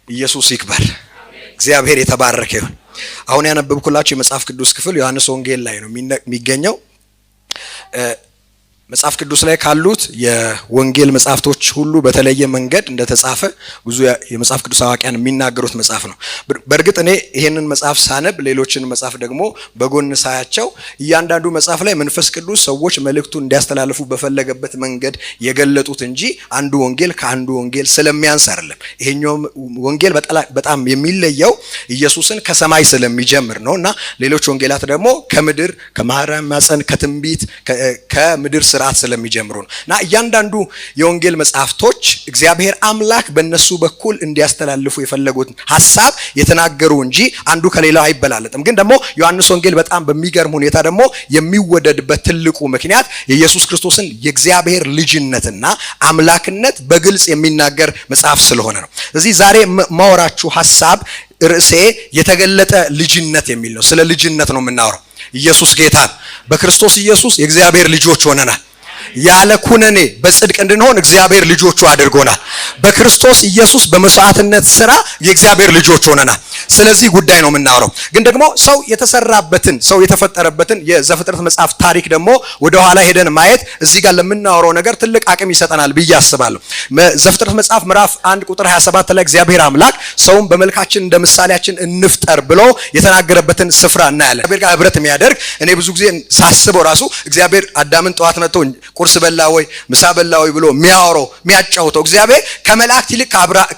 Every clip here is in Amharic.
ኢየሱስ ይክበር። እግዚአብሔር የተባረከ ይሁን። አሁን ያነበብኩላችሁ የመጽሐፍ ቅዱስ ክፍል ዮሐንስ ወንጌል ላይ ነው የሚገኘው። መጽሐፍ ቅዱስ ላይ ካሉት የወንጌል መጽሐፍቶች ሁሉ በተለየ መንገድ እንደተጻፈ ብዙ የመጽሐፍ ቅዱስ አዋቂያን የሚናገሩት መጽሐፍ ነው። በእርግጥ እኔ ይሄንን መጽሐፍ ሳነብ ሌሎችን መጽሐፍ ደግሞ በጎን ሳያቸው እያንዳንዱ መጽሐፍ ላይ መንፈስ ቅዱስ ሰዎች መልእክቱን እንዲያስተላልፉ በፈለገበት መንገድ የገለጡት እንጂ አንዱ ወንጌል ከአንዱ ወንጌል ስለሚያንስ አይደለም። ይሄኛው ወንጌል በጣም የሚለየው ኢየሱስን ከሰማይ ስለሚጀምር ነው እና ሌሎች ወንጌላት ደግሞ ከምድር፣ ከማርያም ማህፀን፣ ከትንቢት፣ ከምድር ስርዓት ስለሚጀምሩ ነው። እና እያንዳንዱ የወንጌል መጽሐፍቶች እግዚአብሔር አምላክ በእነሱ በኩል እንዲያስተላልፉ የፈለጉት ሐሳብ የተናገሩ እንጂ አንዱ ከሌላው አይበላለጥም። ግን ደግሞ ዮሐንስ ወንጌል በጣም በሚገርም ሁኔታ ደግሞ የሚወደድበት ትልቁ ምክንያት የኢየሱስ ክርስቶስን የእግዚአብሔር ልጅነትና አምላክነት በግልጽ የሚናገር መጽሐፍ ስለሆነ ነው። ስለዚህ ዛሬ ማወራችሁ ሐሳብ ርዕሴ የተገለጠ ልጅነት የሚል ነው። ስለ ልጅነት ነው የምናወራው። ኢየሱስ ጌታ ነው። በክርስቶስ ኢየሱስ የእግዚአብሔር ልጆች ሆነናል። ያለ ኩነኔ በጽድቅ እንድንሆን እግዚአብሔር ልጆቹ አድርጎናል። በክርስቶስ ኢየሱስ በመስዋዕትነት ስራ የእግዚአብሔር ልጆች ሆነናል። ስለዚህ ጉዳይ ነው የምናወራው። ግን ደግሞ ሰው የተሰራበትን፣ ሰው የተፈጠረበትን የዘፍጥረት መጽሐፍ ታሪክ ደግሞ ወደ ኋላ ሄደን ማየት እዚህ ጋር ለምናወራው ነገር ትልቅ አቅም ይሰጠናል ብዬ አስባለሁ። ዘፍጥረት መጽሐፍ ምዕራፍ 1 ቁጥር 27 ላይ እግዚአብሔር አምላክ ሰውን በመልካችን እንደ ምሳሌያችን እንፍጠር ብሎ የተናገረበትን ስፍራ እናያለን። እግዚአብሔር ጋር ህብረት የሚያደርግ፣ እኔ ብዙ ጊዜ ሳስበው ራሱ እግዚአብሔር አዳምን ጠዋት መጥቶ ቁርስ በላ ወይ ምሳ በላ ወይ ብሎ የሚያወራው፣ የሚያጫውተው፣ እግዚአብሔር ከመላእክት ይልቅ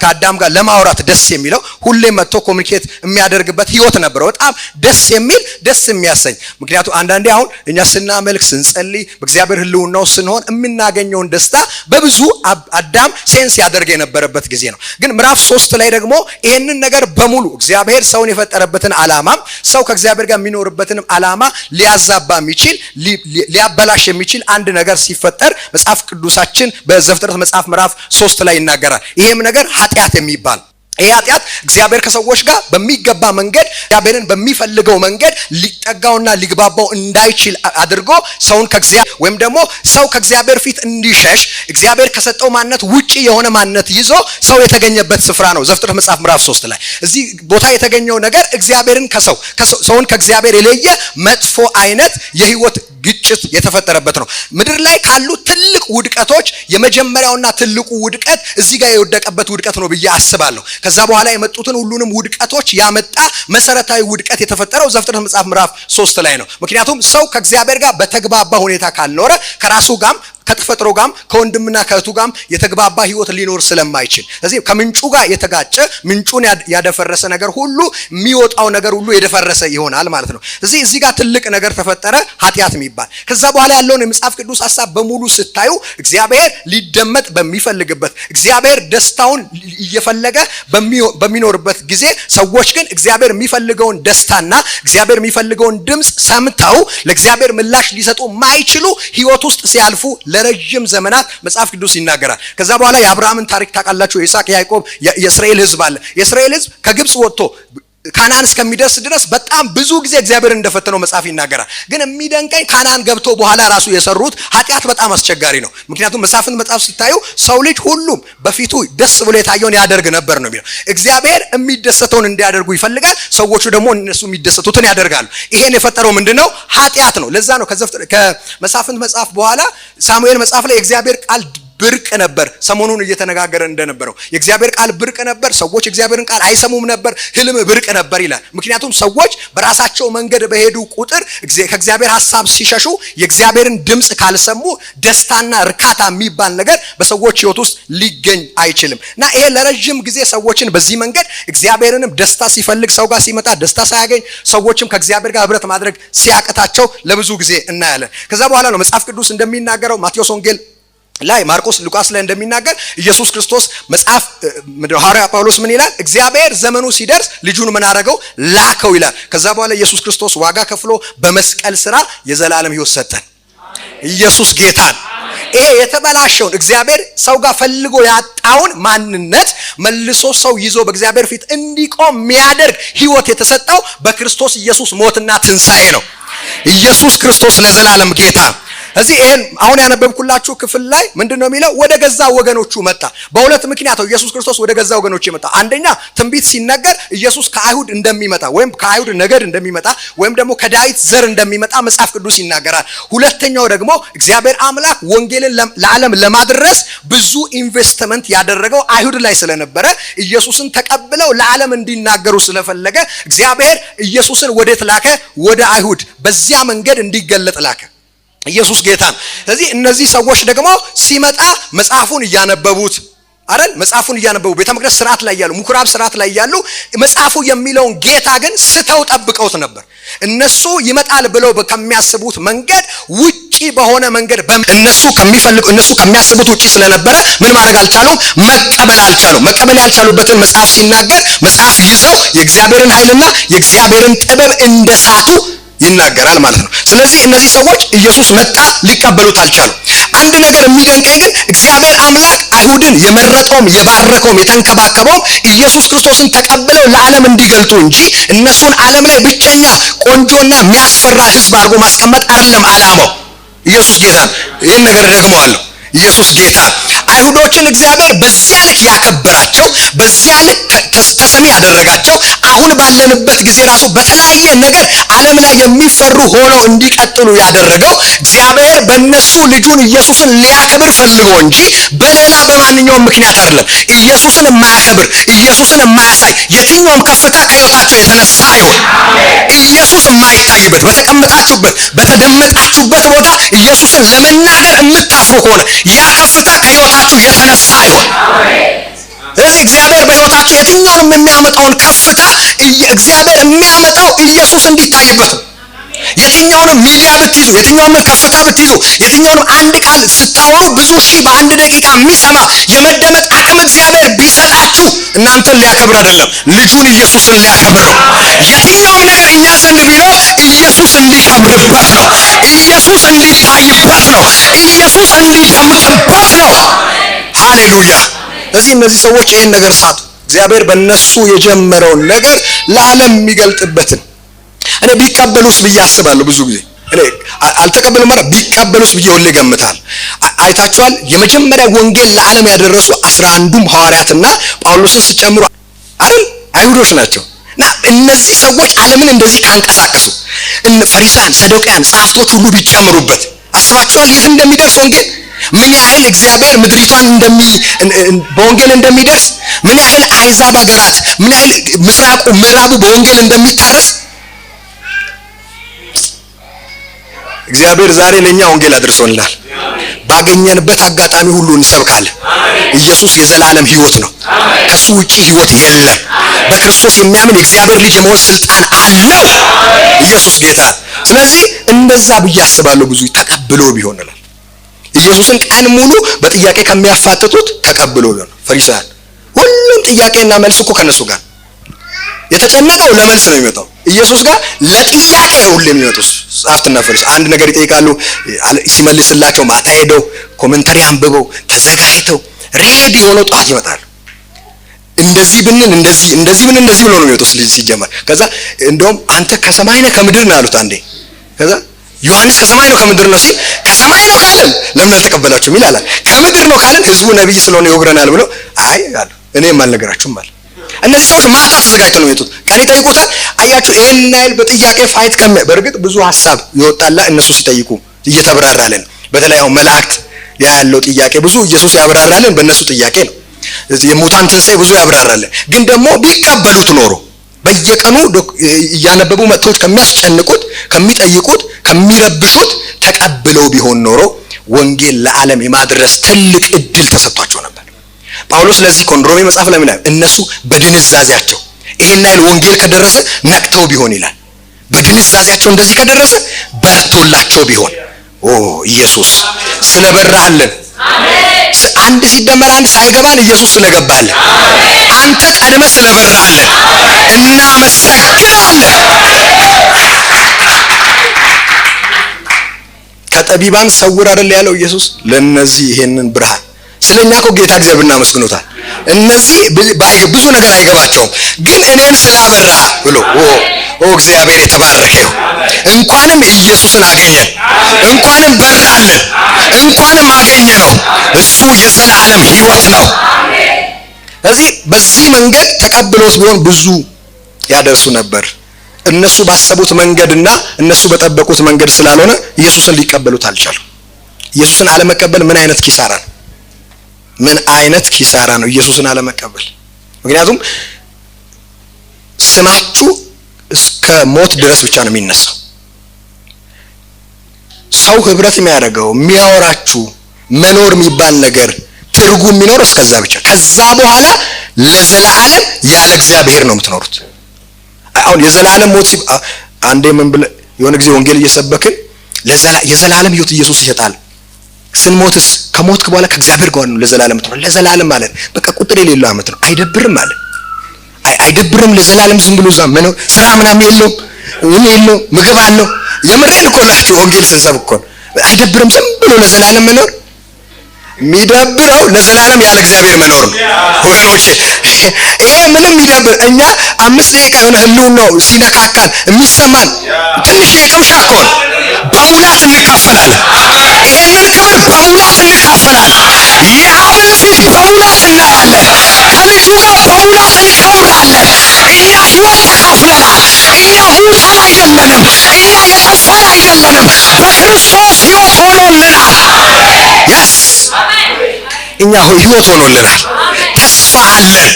ከአዳም ጋር ለማውራት ደስ የሚለው፣ ሁሌ መጥቶ communicate የሚያደርግበት ህይወት ነበረው። በጣም ደስ የሚል፣ ደስ የሚያሰኝ። ምክንያቱም አንዳንዴ አሁን እኛ ስናመልክ፣ ስንጸልይ፣ በእግዚአብሔር ህልውናው ስንሆን የምናገኘውን ደስታ በብዙ አዳም sense ያደርግ የነበረበት ጊዜ ነው። ግን ምዕራፍ 3 ላይ ደግሞ ይሄንን ነገር በሙሉ፣ እግዚአብሔር ሰውን የፈጠረበትን ዓላማም ሰው ከእግዚአብሔር ጋር የሚኖርበትንም ዓላማ ሊያዛባ የሚችል፣ ሊያበላሽ የሚችል አንድ ነገር ሲፈጠር መጽሐፍ ቅዱሳችን በዘፍጥረት መጽሐፍ ምዕራፍ 3 ላይ ይናገራል። ይሄም ነገር ኃጢአት የሚባል፣ ይሄ ኃጢአት እግዚአብሔር ከሰዎች ጋር በሚገባ መንገድ፣ እግዚአብሔርን በሚፈልገው መንገድ ሊጠጋውና ሊግባባው እንዳይችል አድርጎ ሰውን ከእግዚአብሔር ወይም ደግሞ ሰው ከእግዚአብሔር ፊት እንዲሸሽ፣ እግዚአብሔር ከሰጠው ማንነት ውጪ የሆነ ማንነት ይዞ ሰው የተገኘበት ስፍራ ነው። ዘፍጥረት መጽሐፍ ምዕራፍ 3 ላይ እዚህ ቦታ የተገኘው ነገር እግዚአብሔርን ከሰው፣ ሰውን ከእግዚአብሔር የለየ መጥፎ አይነት የህይወት ግጭት የተፈጠረበት ነው። ምድር ላይ ካሉ ትልቅ ውድቀቶች የመጀመሪያውና ትልቁ ውድቀት እዚህ ጋር የወደቀበት ውድቀት ነው ብዬ አስባለሁ። ከዛ በኋላ የመጡትን ሁሉንም ውድቀቶች ያመጣ መሰረታዊ ውድቀት የተፈጠረው ዘፍጥረት መጽሐፍ ምዕራፍ 3 ላይ ነው። ምክንያቱም ሰው ከእግዚአብሔር ጋር በተግባባ ሁኔታ ካልኖረ ከራሱ ጋርም ከተፈጥሮ ጋርም ከወንድምና ከእህቱ ጋርም የተግባባ ህይወት ሊኖር ስለማይችል፣ ስለዚህ ከምንጩ ጋር የተጋጨ፣ ምንጩን ያደፈረሰ ነገር ሁሉ የሚወጣው ነገር ሁሉ የደፈረሰ ይሆናል ማለት ነው። ስለዚህ እዚህ ጋር ትልቅ ነገር ተፈጠረ፣ ኃጢአት የሚባል። ከዛ በኋላ ያለውን የመጽሐፍ ቅዱስ ሐሳብ በሙሉ ስታዩ እግዚአብሔር ሊደመጥ በሚፈልግበት፣ እግዚአብሔር ደስታውን እየፈለገ በሚኖርበት ጊዜ ሰዎች ግን እግዚአብሔር የሚፈልገውን ደስታና እግዚአብሔር የሚፈልገውን ድምፅ ሰምተው ለእግዚአብሔር ምላሽ ሊሰጡ ማይችሉ ህይወት ውስጥ ሲያልፉ ለረጅም ዘመናት መጽሐፍ ቅዱስ ይናገራል። ከዛ በኋላ የአብርሃምን ታሪክ ታውቃላችሁ። የይስሐቅ፣ ያዕቆብ፣ የእስራኤል ህዝብ አለ። የእስራኤል ህዝብ ከግብጽ ወጥቶ ካናን እስከሚደርስ ድረስ በጣም ብዙ ጊዜ እግዚአብሔር እንደፈተነው መጽሐፍ ይናገራል። ግን የሚደንቀኝ ካናን ገብቶ በኋላ ራሱ የሰሩት ኃጢአት በጣም አስቸጋሪ ነው። ምክንያቱም መሳፍንት መጽሐፍ ስታዩ ሰው ልጅ ሁሉም በፊቱ ደስ ብሎ የታየውን ያደርግ ነበር ነው የሚለው። እግዚአብሔር የሚደሰተውን እንዲያደርጉ ይፈልጋል። ሰዎቹ ደግሞ እነሱ የሚደሰቱትን ያደርጋሉ። ይሄን የፈጠረው ምንድነው? ኃጢአት ነው። ለዛ ነው ከመሳፍንት መጽሐፍ በኋላ ሳሙኤል መጽሐፍ ላይ የእግዚአብሔር ቃል ብርቅ ነበር። ሰሞኑን እየተነጋገረ እንደነበረው የእግዚአብሔር ቃል ብርቅ ነበር። ሰዎች የእግዚአብሔርን ቃል አይሰሙም ነበር። ህልም ብርቅ ነበር ይላል። ምክንያቱም ሰዎች በራሳቸው መንገድ በሄዱ ቁጥር፣ ከእግዚአብሔር ሐሳብ ሲሸሹ፣ የእግዚአብሔርን ድምፅ ካልሰሙ ደስታና እርካታ የሚባል ነገር በሰዎች ህይወት ውስጥ ሊገኝ አይችልም። እና ይሄ ለረጅም ጊዜ ሰዎችን በዚህ መንገድ እግዚአብሔርንም ደስታ ሲፈልግ ሰው ጋር ሲመጣ ደስታ ሳያገኝ፣ ሰዎችም ከእግዚአብሔር ጋር ህብረት ማድረግ ሲያቅታቸው ለብዙ ጊዜ እናያለን። ከዛ በኋላ ነው መጽሐፍ ቅዱስ እንደሚናገረው፣ ማቴዎስ ወንጌል ላይ፣ ማርቆስ፣ ሉቃስ ላይ እንደሚናገር ኢየሱስ ክርስቶስ መጽሐፍ ምንድነው፣ ሐዋርያ ጳውሎስ ምን ይላል? እግዚአብሔር ዘመኑ ሲደርስ ልጁን ምን አደረገው? ላከው ይላል። ከዛ በኋላ ኢየሱስ ክርስቶስ ዋጋ ከፍሎ በመስቀል ስራ የዘላለም ህይወት ሰጠን። ኢየሱስ ጌታን። ይሄ የተበላሸውን፣ እግዚአብሔር ሰው ጋር ፈልጎ ያጣውን ማንነት መልሶ ሰው ይዞ በእግዚአብሔር ፊት እንዲቆም የሚያደርግ ህይወት የተሰጠው በክርስቶስ ኢየሱስ ሞትና ትንሣኤ ነው። ኢየሱስ ክርስቶስ ለዘላለም ጌታ። እዚህ ይሄን አሁን ያነበብኩላችሁ ክፍል ላይ ምንድነው የሚለው? ወደ ገዛ ወገኖቹ መጣ። በሁለት ምክንያት ኢየሱስ ክርስቶስ ወደ ገዛ ወገኖቹ የመጣ። አንደኛ ትንቢት ሲነገር ኢየሱስ ከአይሁድ እንደሚመጣ ወይም ከአይሁድ ነገድ እንደሚመጣ ወይም ደግሞ ከዳዊት ዘር እንደሚመጣ መጽሐፍ ቅዱስ ይናገራል። ሁለተኛው ደግሞ እግዚአብሔር አምላክ ወንጌልን ለዓለም ለማድረስ ብዙ ኢንቨስትመንት ያደረገው አይሁድ ላይ ስለነበረ ኢየሱስን ተቀብለው ለዓለም እንዲናገሩ ስለፈለገ እግዚአብሔር ኢየሱስን ወዴት ላከ? ወደ አይሁድ። በዚያ መንገድ እንዲገለጥ ላከ። ኢየሱስ ጌታ ነው። ስለዚህ እነዚህ ሰዎች ደግሞ ሲመጣ መጽሐፉን እያነበቡት አይደል? መጽሐፉን እያነበቡ ቤተ መቅደስ ስርዓት ላይ ያሉ፣ ምኩራብ ስርዓት ላይ ያሉ መጽሐፉ የሚለውን ጌታ ግን ስተው ጠብቀውት ነበር። እነሱ ይመጣል ብለው ከሚያስቡት መንገድ ውጪ በሆነ መንገድ እነሱ ከሚፈልጉ እነሱ ከሚያስቡት ውጪ ስለነበረ ምን ማድረግ አልቻሉም? መቀበል አልቻሉም። መቀበል ያልቻሉበትን መጽሐፍ ሲናገር መጽሐፍ ይዘው የእግዚአብሔርን ኃይልና የእግዚአብሔርን ጥበብ እንደሳቱ ይናገራል ማለት ነው። ስለዚህ እነዚህ ሰዎች ኢየሱስ መጣ ሊቀበሉት አልቻሉም። አንድ ነገር የሚደንቀኝ ግን እግዚአብሔር አምላክ አይሁድን የመረጠውም የባረከውም የተንከባከበውም ኢየሱስ ክርስቶስን ተቀብለው ለዓለም እንዲገልጡ እንጂ እነሱን ዓለም ላይ ብቸኛ ቆንጆና የሚያስፈራ ሕዝብ አድርጎ ማስቀመጥ አይደለም ዓላማው። ኢየሱስ ጌታ ነው። ይሄን ነገር ደግመዋለሁ። ኢየሱስ ጌታ። አይሁዶችን እግዚአብሔር በዚያ ልክ ያከበራቸው፣ በዚያ ልክ ተሰሚ ያደረጋቸው፣ አሁን ባለንበት ጊዜ ራሱ በተለያየ ነገር ዓለም ላይ የሚፈሩ ሆነው እንዲቀጥሉ ያደረገው እግዚአብሔር በእነሱ ልጁን ኢየሱስን ሊያከብር ፈልጎ እንጂ በሌላ በማንኛውም ምክንያት አይደለም። ኢየሱስን የማያከብር ኢየሱስን የማያሳይ የትኛውም ከፍታ ከሕይወታቸው የተነሳ አይሆን። ኢየሱስ የማይታይበት በተቀመጣችሁበት በተደመጣችሁበት ቦታ ኢየሱስን ለመናገር የምታፍሩ ከሆነ ያ ከፍታ ከሕይወታችሁ የተነሳ አይሆን። ስለዚህ እግዚአብሔር በሕይወታችሁ የትኛውንም የሚያመጣውን ከፍታ እግዚአብሔር የሚያመጣው ኢየሱስ እንዲታይበት ነው። የትኛውንም ሚዲያ ብትይዙ፣ የትኛውንም ከፍታ ብትይዙ፣ የትኛውንም አንድ ቃል ስታወሩ ብዙ ሺህ በአንድ ደቂቃ የሚሰማ የመደመጥ አቅም እግዚአብሔር ቢሰጣችሁ እናንተን ሊያከብር አይደለም፣ ልጁን ኢየሱስን ሊያከብር ነው። የትኛውም ነገር እኛ ዘንድ ቢኖር ኢየሱስ እንዲከብርበት ነው። ኢየሱስ እንዲታይበት ነው። ኢየሱስ እንዲደምቅበት ነው። ሃሌሉያ። እዚህ እነዚህ ሰዎች ይሄን ነገር ሳቱ። እግዚአብሔር በእነሱ የጀመረውን ነገር ለዓለም የሚገልጥበትን እኔ ቢቀበሉስ ብዬ አስባለሁ። ብዙ ጊዜ እኔ አልተቀበሉም ማለት ቢቀበሉስ ብዬ ሁሌ እገምታለሁ። አይታችኋል። የመጀመሪያ ወንጌል ለዓለም ያደረሱ 11ዱም ሐዋርያትና ጳውሎስን ሲጨምሩ አይደል አይሁዶች ናቸው። እና እነዚህ ሰዎች ዓለምን እንደዚህ ካንቀሳቀሱ እነ ፈሪሳውያን፣ ሰዱቃውያን፣ ጸሐፍቶች ሁሉ ቢጨምሩበት አስባችኋል የት እንደሚደርስ ወንጌል? ምን ያህል እግዚአብሔር ምድሪቷን በወንጌል እንደሚደርስ፣ ምን ያህል አሕዛብ ሀገራት፣ ምን ያህል ምስራቁ ምዕራቡ በወንጌል እንደሚታረስ። እግዚአብሔር ዛሬ ለኛ ወንጌል አድርሶልናል። ባገኘንበት አጋጣሚ ሁሉ እንሰብካለን። ኢየሱስ የዘላለም ሕይወት ነው። ከሱ ውጪ ሕይወት የለም። በክርስቶስ የሚያምን የእግዚአብሔር ልጅ የመሆን ስልጣን አለው። ኢየሱስ ጌታ። ስለዚህ እንደዛ ብዬ አስባለሁ። ብዙ ተቀብሎ ቢሆን እላለሁ። ኢየሱስን ቀን ሙሉ በጥያቄ ከሚያፋጥጡት ተቀብሎ ቢሆን ፈሪሳውያን፣ ሁሉም ጥያቄና መልስ እኮ ከነሱ ጋር የተጨነቀው ለመልስ ነው የሚመጣው። ኢየሱስ ጋር ለጥያቄ ሁሉ የሚመጡት ጸሐፍትና ፈሪሳውያን አንድ ነገር ይጠይቃሉ። ሲመልስላቸው ማታ ሄደው commentary አንብበው ተዘጋጅተው ready ሆነው ጠዋት ይመጣሉ። እንደዚህ ብንል እንደዚህ እንደዚህ ብንል እንደዚህ ብሎ ነው የሚመጡት ሲጀመር። ከዛ እንደውም አንተ ከሰማይ ነህ ከምድር ነህ አሉት አንዴ። ከዛ ዮሐንስ ከሰማይ ነው ከምድር ነው ሲል ከሰማይ ነው ካልን ለምን አልተቀበላችሁም ይላል። ከምድር ነው ካልን ህዝቡ ነብይ ስለሆነ ይወግረናል ብሎ አይ አሉ እኔም አልነገራችሁም አለ። እነዚህ ሰዎች ማታ ተዘጋጅተው ነው የሚመጡት። ቀን ይጠይቁታል። አያችሁ ይሄን ያህል በጥያቄ fight በእርግጥ ብዙ ሐሳብ ይወጣላ እነሱ ሲጠይቁ እየተብራራልን። በተለይ አሁን መላእክት ያለው ጥያቄ ብዙ ኢየሱስ ያብራራልን በእነሱ ጥያቄ ነው። የሙታን ትንሣኤ ብዙ ያብራራልን። ግን ደግሞ ቢቀበሉት ኖሮ በየቀኑ እያነበቡ መጥተው ከሚያስጨንቁት፣ ከሚጠይቁት፣ ከሚረብሹት ተቀብለው ቢሆን ኖሮ ወንጌል ለዓለም የማድረስ ትልቅ እድል ተሰጥቷቸው ነበር። ጳውሎስ ለዚህ ሮሜ መጽሐፍ ላይ ምን እነሱ በድንዛዜያቸው ይሄን ያህል ወንጌል ከደረሰ ነቅተው ቢሆን ይላል። በድንዛዜያቸው እንደዚህ ከደረሰ በርቶላቸው ቢሆን። ኦ ኢየሱስ ስለበራህልን፣ አንድ ሲደመር አንድ ሳይገባን ኢየሱስ ስለገባልን፣ አንተ ቀድመህ ስለበራህልን እናመሰግናለን። ከጠቢባን ሰውር አይደል ያለው ኢየሱስ ለነዚህ ይሄንን ብርሃን። ስለኛ እኮ ጌታ እግዚአብሔር እናመስግኖታል። እነዚህ ብዙ ነገር አይገባቸውም፣ ግን እኔን ስላበራ ብሎ ኦ እግዚአብሔር የተባረከ ይሁን። እንኳንም ኢየሱስን አገኘን፣ እንኳንም በራልን፣ እንኳንም አገኘ ነው። እሱ የዘላለም ሕይወት ነው። ስለዚህ በዚህ መንገድ ተቀብሎት ቢሆን ብዙ ያደርሱ ነበር። እነሱ ባሰቡት መንገድና እነሱ በጠበቁት መንገድ ስላልሆነ ኢየሱስን ሊቀበሉት አልቻሉም። ኢየሱስን አለመቀበል ምን አይነት ኪሳራ ነው? ምን አይነት ኪሳራ ነው ኢየሱስን አለመቀበል? ምክንያቱም ስማችሁ እስከ ሞት ድረስ ብቻ ነው የሚነሳው። ሰው ህብረት የሚያደርገው የሚያወራችሁ መኖር የሚባል ነገር ትርጉም የሚኖር እስከዛ ብቻ። ከዛ በኋላ ለዘላለም ያለ እግዚአብሔር ነው የምትኖሩት። አሁን የዘላለም ሞት አንዴ ምን ብለ የሆነ ጊዜ ወንጌል እየሰበክን የዘላለም ህይወት ኢየሱስ ይሰጣል። ስንሞትስ ከሞትክ በኋላ ከእግዚአብሔር ጋር ነው ለዘላለም የምትኖረው። ለዘላለም ማለት በቃ ቁጥር የሌለው አመት ነው። አይደብርም ማለት አይደብርም? ለዘላለም ዝም ብሎ እዛ መኖር ስራ ምናምን የለውም፣ ምን የለውም፣ ምግብ አለው። የምሬን እኮ ናችሁ። ወንጌል ስንሰብክ እኮ አይደብርም ዝም ብሎ ለዘላለም መኖር? የሚደብረው ለዘላለም ያለ እግዚአብሔር መኖር ነው ወገኖቼ። ይሄ ምንም የሚደብር እኛ 5 ደቂቃ የሆነ ህልውናው ሲነካካን የሚሰማን ትንሽ የቅምሻ እኮ ነው። በሙላት እንካፈላለን። ይሄንን ክብር በሙላት እንካፈላለን። የአብን ፊት በሙላት እናያለን። ከልጁ ጋር በሙላት እንከብራለን። እኛ ህይወት ተካፍለናል። እኛ ሙታን አይደለንም። እኛ የጠፋን አይደለንም። በክርስቶስ ህይወት ሆኖልናል። Yes እኛ ህይወት ሆኖልናል። ተስፋ አለን።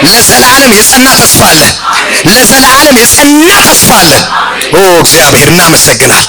ለዘላለም የጸና ተስፋ አለን። ለዘላለም የጸና ተስፋ አለን። ኦ እግዚአብሔር እናመሰግናል።